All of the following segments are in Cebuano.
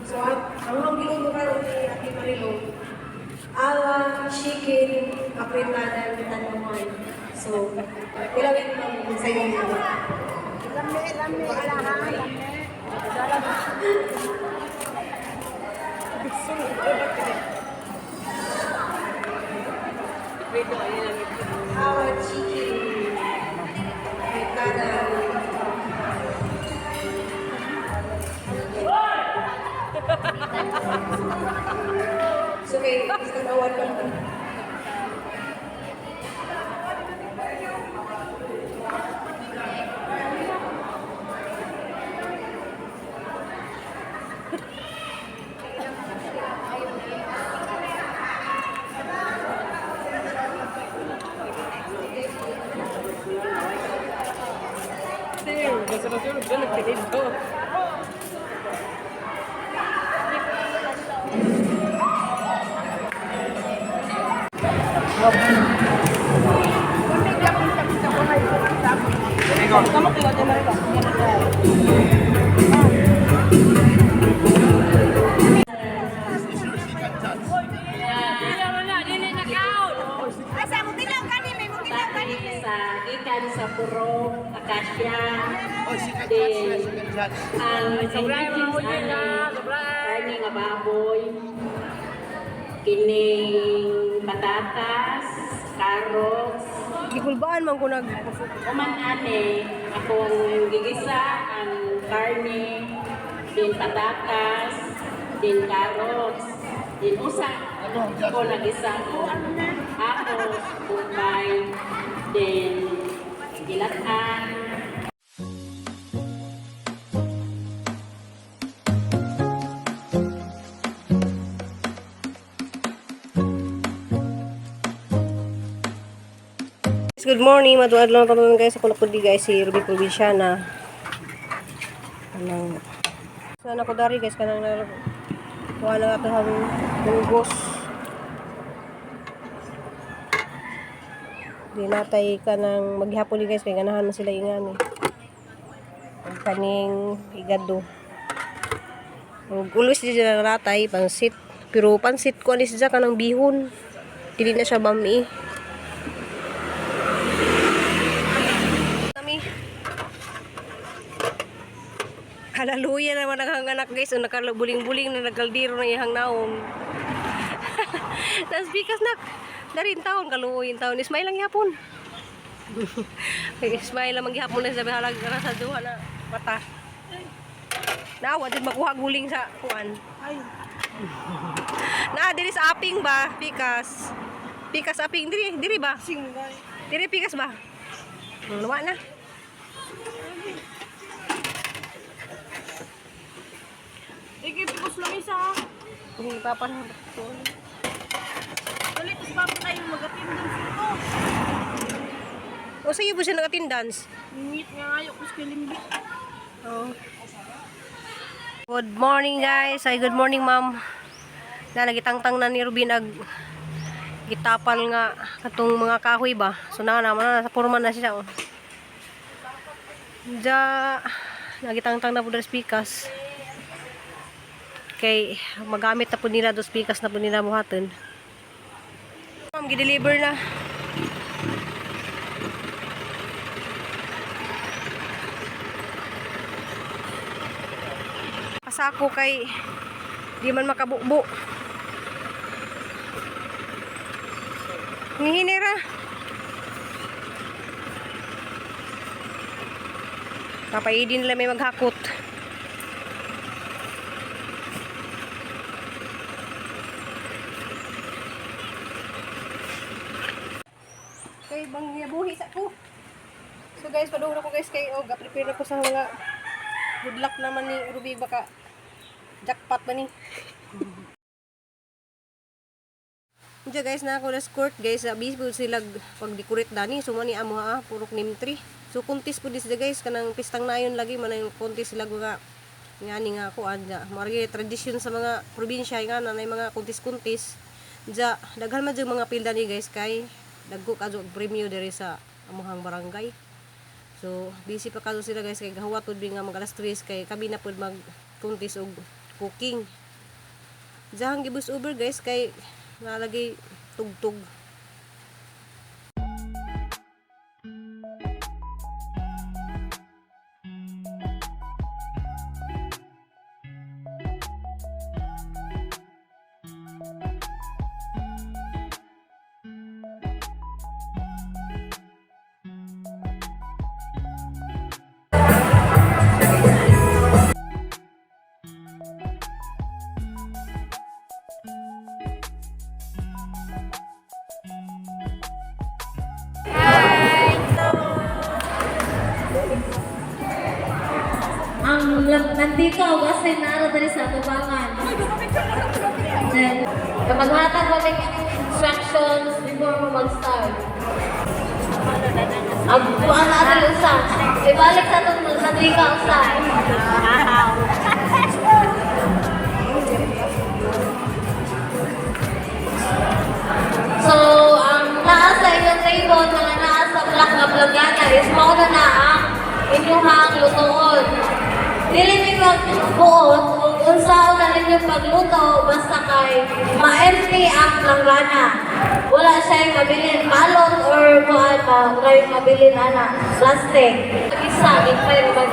So, ang mga giluto karon ni Ate Marilo, awa chicken apritada tanuman. So, ilawin mo sa inyo. Lami, lami, ilaha, lami. Awa chicken apritada. So, kay isang awan lang. Asa mo tilaw kani, may mo tilaw kani. Sa gikan sa Purok Acacia. Oh, second Then, judge na, second judge. Ang ingredients ani karne nga baboy, kining patatas, carrots, Gikulbaan man ko nag Uman ane, akong gigisa ang karne, din patatas, din carrots, din usa. Ko nagisa ko ahos, bumbay, din gilatan. Good morning, maduad lang tanon guys. Ako na po di guys si Ruby Provinciana. Anang sana ko dari guys kanang kuha na ato ang munggos. Di natay kanang maghapon di guys kay ganahan man sila ingani. Ug kaning igado. Ug always di sila natay pansit. Pero pansit ko ani siya kanang bihon. Dili na siya bami. Kami. Hallelujah naman ang anak guys. Ang nakabuling-buling na nagkaldiro na iyang naong. Nas bikas nak. Darin taon kaluoy taon. Ismail lang yapon. Ismail lang magyapon na sa halag ra sa duha na mata. Nawa din makuha guling sa kuan. Ay, Na diri sa aping ba pikas. Pikas aping diri diri ba? sing guys. Diri pikas ba? Luwa na. Iki pikos lang isa. Hindi papa na. Dali tas papa tayo mag-attendance ito. O sa'yo po siya nag-attendance? Ngit nga ayo kus kay limbi. Oo. Good morning guys. Ay, good morning ma'am. Na nagitangtang na ni Ruby nag gitapal nga katong mga kahoy ba. So na naman na sa forma na siya. Oh. Ja nagitangtang na po dos pikas. Kay magamit na po nila dos pikas na po nila buhaton. Ma'am, gi-deliver na. Pasako kay di man makabubo. Ngihinira. Papaidin nila may maghakot. Kay bang buhi sa ko. So guys, padung na ko guys kay og prepare na ko sa mga good luck naman ni Ruby baka jackpot ba ni. Diya guys na ako na court guys, busy po sila pag-decorate dani so mo ni amo ha, purok name tree. So kuntis po dis guys kanang pistang nayon lagi man ang kuntis sila nga ngani nga kuan dya. Margi tradisyon sa mga probinsya nga na may mga kuntis-kuntis. Dya daghan man jud mga pilda ni guys kay dagko kadyo og premyo diri sa amuhang barangay. So busy pa kaso sila guys kay gahuwat pud nga mag alas 3 kay kami na pud mag kuntis og cooking. Diyang gi-voice over, guys, kay nalagay tugtog. Ang nandito kasi nara diri sa atubangan. Then, maghatag ko ng instructions before mo mag-start. Ang kuan na diri usa. Ibalik sa atong nandika usa. So, ang naa sa inyong table, mga naa sa black nga planggana is mao na na ang inyuhang lutoon. Dili mi magbuot kung unsaon na ninyo pagluto basta kay ma-empty ang planggana. Wala siya mabilin balot or kuan ba, wala yung mabilin ana, plastic. Isa, gipay ra ba.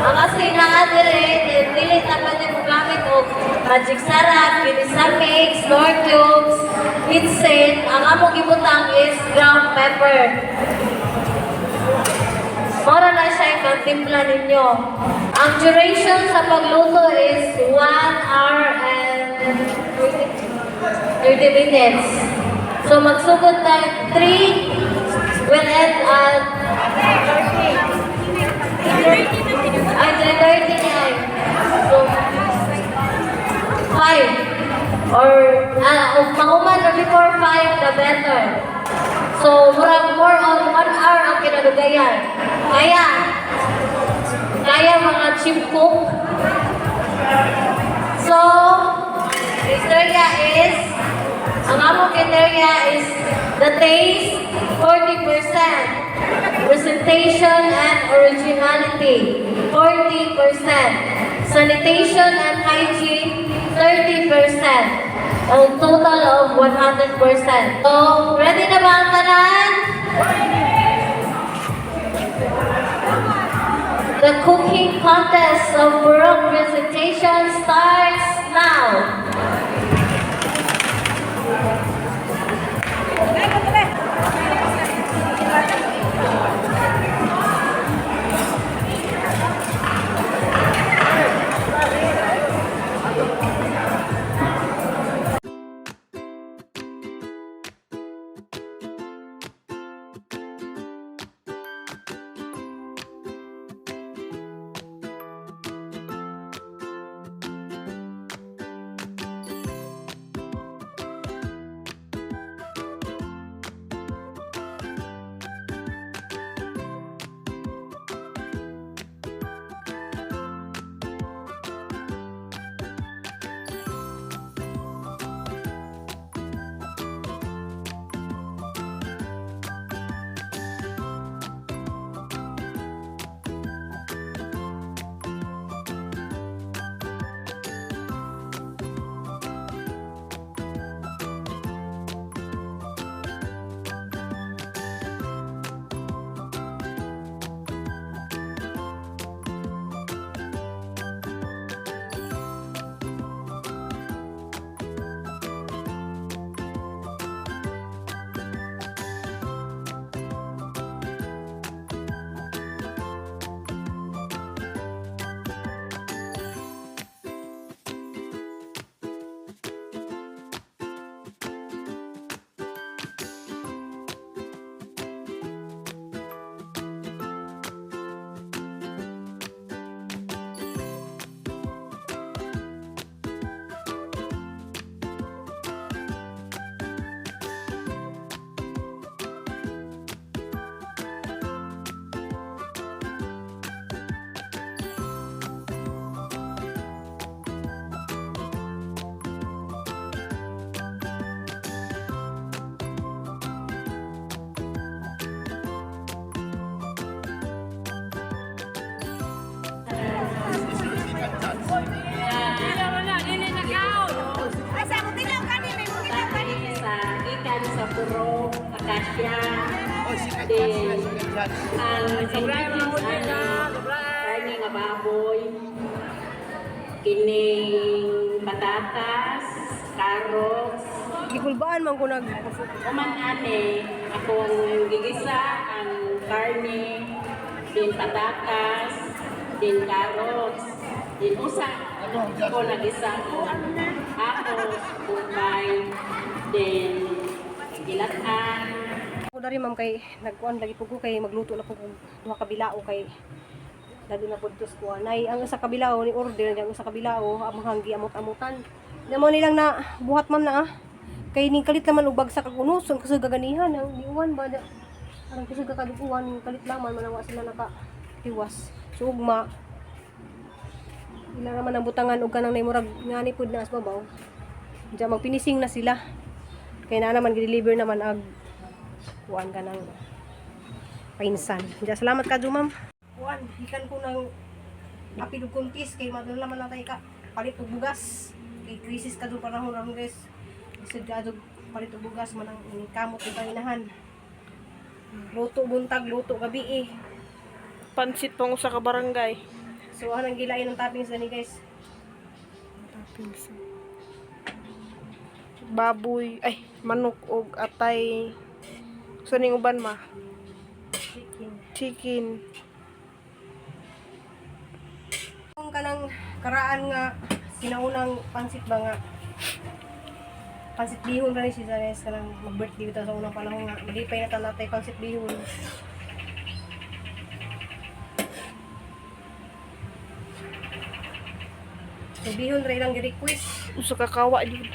Ang asin naa dire, then dili ta pwede mo gamit og Magic Sarap, Ginisa Mix, Knorr Cubes, Kitchen. Ang among gibutang is ground pepper. Mora na siya yung pagtimpla ninyo. Ang duration sa pagluto is 1 hour and 30 minutes. So magsugod tayo 3, will end at ay 3:30 ni ay. So 5 or mahuman or before 5, the better. So murag more on 1 hour ang kinadugayan. Kaya kaya, mga chief cook. So, criteria is, ang among criteria is the taste, 40%, presentation and originality, 40%, sanitation and hygiene, 30%, a total of 100%. So, ready na ba ang tanan? The cooking contest of Purok Presentation starts now. Purok Acacia. Oy, second judge na, second judge. Ang ingredients ani, karne nga baboy, kining patatas, carrots, Gikulbaan man ko nag Uman ane, akong gigisa ang karne, din patatas, din carrots, din usa. Ko nagisa ko ako, bumbay, din gilatan. Ako dari ma'am kay nagkuan lagi pud ko kay magluto na pud ko duha ka bilao kay lalo na pud tos kuan. Nay ang isa ka bilao ni order ang isa ka bilao among hanggi amot-amutan. Na mo nilang na buhat ma'am na ah. Kay ning kalit naman og bagsak ang unos ang kusog gaganihan ang niuwan ba na ang kusog kakaduguan ning kalit laman man wa sila naka tiwas. So ugma ila naman ang butangan og kanang nay murag ngani pud na as babaw. Diyan magpinising na sila. Kay na naman gi-deliver naman ag kuan ka ng painsan. Diyan, salamat ka, ma'am. Kuan, hikan ko ng apil ug kuntis kay madala man natay ka palit og bugas. Kay crisis ka panahon ron guys. Lisod ka adog palit og bugas man ang kamot ug panginahan. Luto buntag, luto gabi eh. Pansit pang usa ka barangay. So anang gilain ng toppings gani guys. Toppings. Baboy, ay, manok og atay. So ning uban ma? Chicken. Chicken. Kung kanang karaan nga sinaunang pansit ba nga pansit bihon ra ni siya guys kanang mag-birthday bitaw sa unang panahon nga malipay na ta natay pansit bihon. So bihon ra ilang gi-request. Usa ka kawa jud.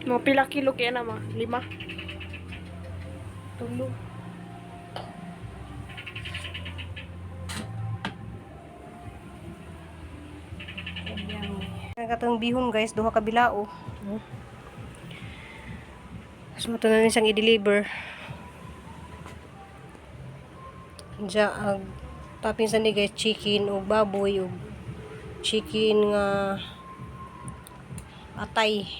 Mga pila kilo kaya na ma? 5. 3. Ang katong bihon guys, duha ka bilao. So ito na rin siyang i-deliver. Diya, ang toppings na ni guys, chicken o baboy o chicken nga atay.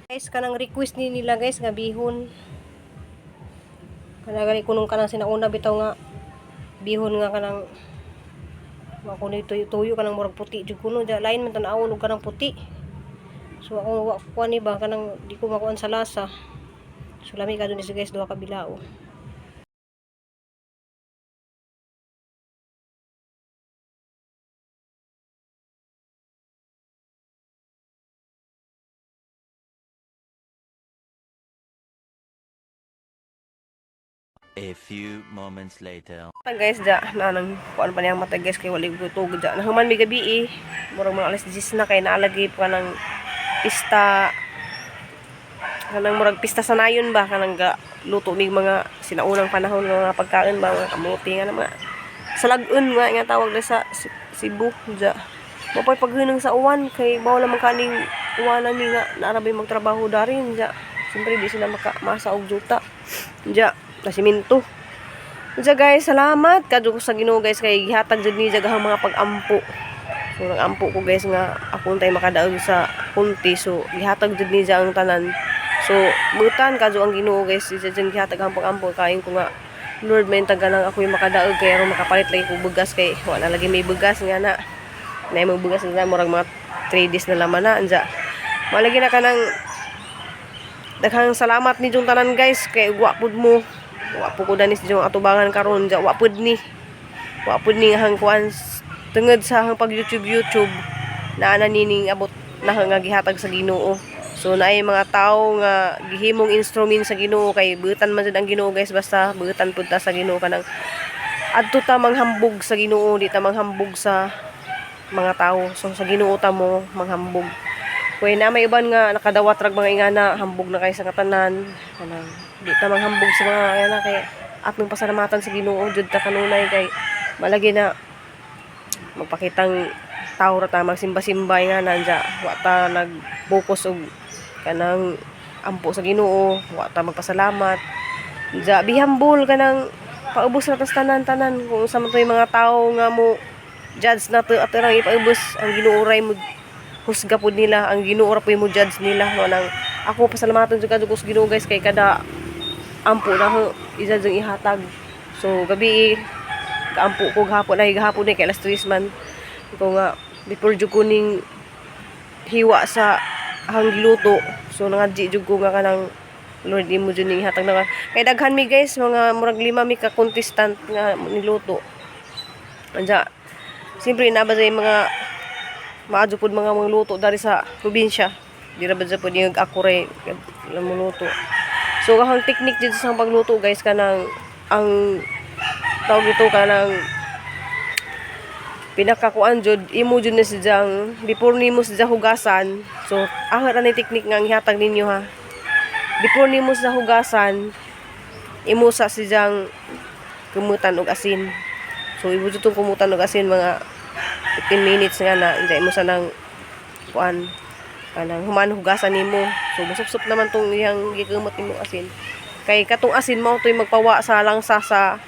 Guys, kanang request ni nila guys nga bihon. Kana gani kunong kanang sinauna bitaw nga bihon nga kanang wa kuno tuyo-tuyo kanang murag puti jud kuno ja lain man tan-awon og kanang puti. So ako wa kuan ni ba kanang di ko makuan sa lasa. So lami ka dun si guys duha ka bilao. A few moments later. Ta guys ja na nang kuan pa niyang mata guys kay wala gutog ja. Nahuman mi gabi eh. Murag mga alas 10 na kay naalagi pa kanang pista kanang murag pista sa nayon ba kanang ga luto mig mga sinaunang panahon nga mga pagkain ba mga kamote nga na mga salagon nga nga tawag na sa Cebu ja. Mapay paghinang sa uwan kay bawal naman kaning uwanan ni nga naarabay magtrabaho darin ja. Siyempre di sila makamasa og juta. Ja, na siminto. Unsa guys, salamat kadto ko sa Ginoo guys kay gihatag jud ni jagahang mga pag-ampo. So nag-ampo ko guys nga ako untay makadaog sa kunti so gihatag jud ni ang tanan. So butan kadto ang Ginoo guys, siya jud gihatag ang pag-ampo kain ko nga Lord may taga lang ako yung makadaog kay aron makapalit lagi ko bugas kay wala lagi may bugas nga na. Na may bugas na murag mga 3 days na laman na anja. Malagi na kanang daghang salamat ni jung tanan guys kay wa pud mo wa pud ko danis jung atubangan karon ja wa pud ni nga hangkuan tungod sa hang pag YouTube YouTube naa na nining abot na nga gihatag sa Ginoo. So naay mga tawo nga gihimong instrument sa Ginoo kay butan man jud ang Ginoo guys, basta butan pud ta sa Ginoo kanang adto ta manghambog sa Ginoo, di ta manghambog sa mga tao. So sa Ginoo ta mo manghambog. Kaya na may uban nga nakadawat rag mga ingana, hambog na kay sa katanan. Kanang di ta manghambog sa mga ingana kay atong pasalamatan sa Ginoo jud ta kanunay kay malagi na magpakitang tao ra ta magsimba-simba nga nanja wa ta nag-focus og kanang ampo sa Ginoo, wa ta magpasalamat. Nja be humble kanang paubos ra tas tanan-tanan kung unsa man to'y mga tao nga mo judge na to ato rang ipaubos ang Ginoo ray mo husga pud nila. Ang Ginoo ra pud mo judge nila. No, nang ako pasalamatan jud kadto ko sa Ginoo, guys, kay kada ampo na ako i-judge ang ihatag. So gabi kaampo ko gahapon ay gahapon ni kay alas 3 man ko nga before jud ko ning hiwa sa hang giluto. So nangadji jud ko nga kanang, "Lord, imo jud ning ihatag na." Kay daghan mi, guys, mga murag lima mi ka contestant nga niluto. Anja siyempre naa ba sa mga maadyo pud mga luto dari sa probinsya. Di ra ba sa pud yung ako ray mo luto. So ang technique dito sa pagluto, guys, kanang ang tawag ito, kanang pinakakuan jud imo jud na siyang before nimo siya hugasan. So ang ra ni technique nga ang ihatag ninyo ha, before nimo siya hugasan, imo sa siyang kumutan og asin. So imo jud tong kumutan og asin mga 15 minutes nga na imo sa nang kuan, kanang human hugasan nimo. So musupsup naman tong iyang gikumot nimo asin, kay katong asin mao to'y magpawa sa langsa sa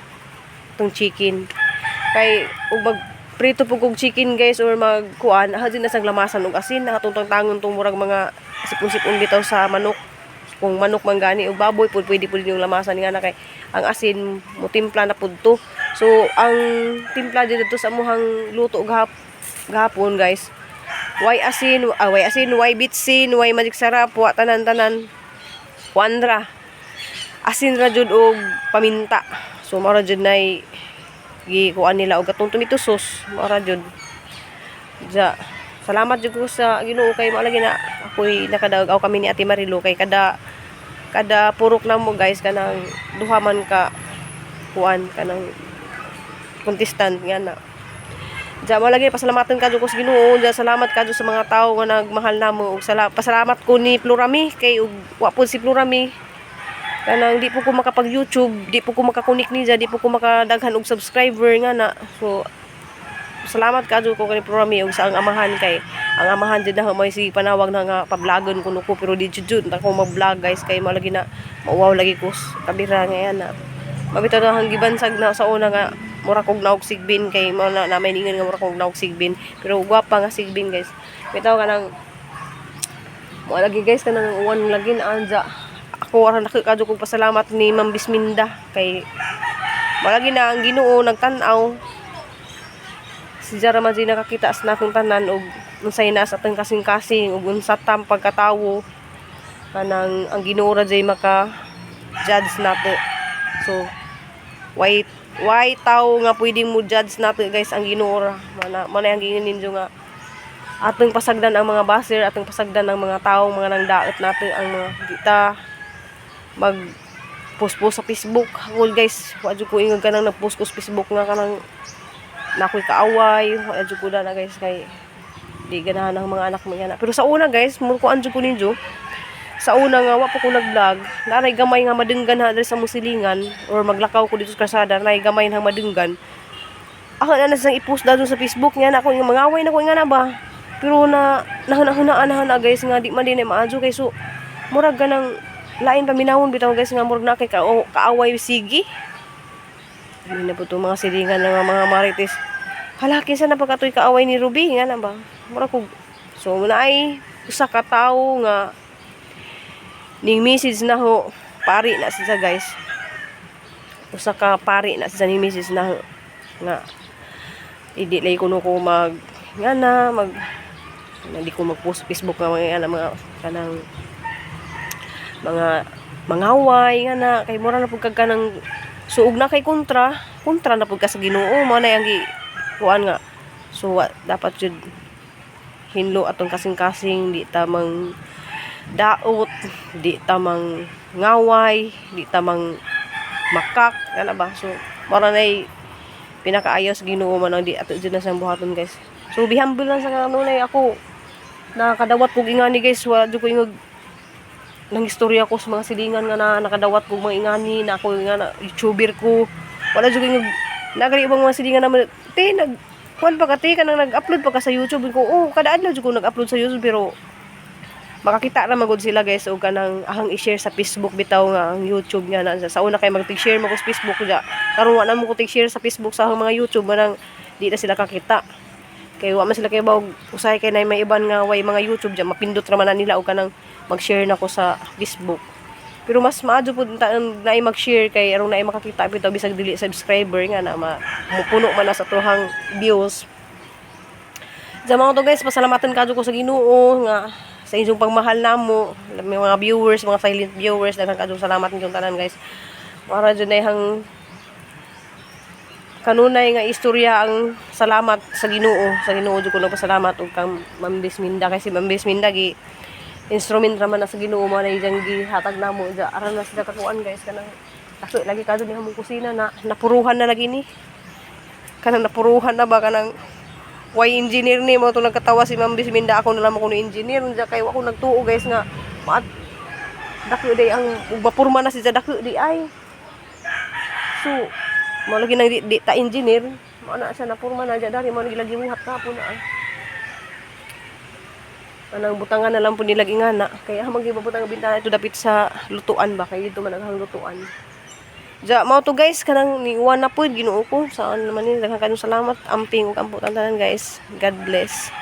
tong chicken. Kay ug mag prito pug og chicken, guys, or magkuan ha din na sang lamasan og asin na katong tangtangon tong murag mga sipon-sipon bitaw sa manok. Kung manok man gani o baboy pud, pwede pud yung lamasan nga na, kay ang asin mo timpla na pud to. So ang timpla dito sa amuhang luto gahapon, guys, way asin, ah, way asin, way bitsin, way magic sarap, wa tanan-tanan. Kuan ra, asin ra jud og paminta. So mao ra jud nay gikuan nila og katong tomato sauce, mao ra jud. Ja, salamat jud ko sa Ginoo kay mao lagi na ako'y nakadaog kami ni Ate Marilo, kay kada kada purok na mo, guys, kanang duha man ka kuan, kanang contestant nga na. Ja, mao lagi pasalamatan kadto ko sa Ginoo. Ja, salamat kadto sa mga tawo nga nagmahal namo ug pasalamat ko ni Florami, kay ug wa pud si Florami, kanang di po ko makapag YouTube, di po ko makakunik niya, di po ko makadaghan og subscriber nga na. So salamat kadto ko kani Florami ug sa ang amahan, kay ang amahan jud na may si panawag na nga pablagon kuno ko, pero di jud jud ako mag-vlog, guys, kay mao lagi na mauwaw lagi ko sa kabira nga na. Mabitaw na ang gibansag na sa una nga mura kog naog sigbin, kay mao na, na may ningon nga mura kog naog sigbin, pero gwapa nga sigbin, guys. Bitaw kanang mo lagi, guys, kanang uwan lagi na. Anja ako aron nakikadyo kog pasalamat ni Ma'am Bisminda, kay malagi na ang Ginoo nagtan-aw si Jara man nakakita sa natong tanan og unsay na sa atong kasing-kasing ug unsa tam pagkatawo. Kanang ang Ginoo ra jay maka judge nato. So why tao nga pwedeng mo judge nato, guys? Ang Ginoo ra mana mana ang giingon ninyo nga atong pasagdan ang mga baser, atong pasagdan ang mga tawo mga nang daot nato, ang mga kita mag post post sa Facebook. Ako, guys, wa jud ko ingag kanang nag-post ko sa Facebook nga kanang na ako'y kaaway. Wa jud ko na, guys, kay di ganahan ang mga anak mo yan. Pero sa una, guys, mo kuan jud ko ninyo, sa una nga wa pa ko nag-vlog, naray gamay nga madunggan ha diri sa musilingan or maglakaw ko dito sa kalsada, naray gamay nga madunggan. Ako na na siyang i-post daw sa Facebook nga na ako nga mangaway na ko nga na ba. Pero na nahuna-hunaan na na, guys, nga di man din ay maadyo, kay so murag ganang lain paminawon bitaw, guys, nga murag na kay kaaway sige. Hindi na po itong mga silingan ng mga marites. Hala, kinsa na pagkatoy kaaway ni Ruby nga na ba? Murag ko so na ay usa ka tawo nga ning message na ho, pari na siya, guys. Usa ka pari na siya ning message na ho nga hindi lay kuno ko mag nga na mag hindi ko mag-post Facebook nga mga mga kanang mga mangaway nga na, kay mura na pud kag kanang suog na kay kontra kontra na pud ka sa Ginoo. Mao na ang gi kuan nga. So wa, dapat jud hinlo atong kasing-kasing, di tamang daot, di tamang ngaway, di tamang makak kana ba. So mao na pinakaayaw sa Ginoo man ang di ato jud na sa buhaton, guys. So be humble lang sa kanunay. Ako nakadawat kog ingani, guys, wala jud ko ingog nang istorya ko sa mga silingan nga na nakadawat kog mga ingani na ako nga na YouTuber ko. Wala jud ko ingog nagari ibang mga silingan naman te nag kuan pa ka te, kanang nag-upload pa ka sa YouTube ko. Oh, kada adlaw jud ko nag-upload sa YouTube, pero makakita ra magud sila, guys, og kanang ahang i-share sa Facebook bitaw nga ang YouTube nga na. Sa una kay mag-share mo ko sa Facebook ja, karon wa na mo ko share sa Facebook sa ahang mga YouTube, manang di na sila kakita. Kay wa man sila kay bawg usahay kay na may iban nga way mga YouTube dyan, mapindot ra man na nila og kanang mag-share na ko sa Facebook. Pero mas maadyo pud ta na mag-share kay aron naay makakita bitaw bisag dili subscriber nga na ma, mupuno man na sa tuhang views. Sa mga to guys, pasalamatan kadyo ko sa Ginoo nga sa inyong pagmahal namo, may mga viewers, mga silent viewers, daghang kadyo salamat inyong tanan, guys. Para jud na hang kanunay nga istorya ang salamat sa Ginoo. Sa Ginoo jud ko nagpasalamat ug kang Ma'am Bisminda, kay si Ma'am Bisminda gi instrument raman na sa Ginoo mo na iyang gihatag namo. Ja aran na sila kakuan, guys, kanang kaso lagi kadto ni among kusina na napuruhan na lagi ni, kanang napuruhan na ba, kanang why engineer ni mo to. Nagkatawa si Ma'am Bisminda, ako na lang ko ni engineer unsa kay wa ko nagtuo, guys, nga maat dako day ang ug mapurma na siya dako di ay. So mo lagi nang di ta engineer mo na siya, napurma na diya dari mo lagi lagi buhat ka po na ay. Anang butangan na lang po nila ingana kaya hamang gibabutang ang bintana ito dapit sa lutuan ba, kay dito man ang lutuan. Ja, mao to guys, kanang niuwan na po, Ginoo ko. Saan naman ni, daghang kayong salamat. Amping ug ampo tanan, guys. God bless.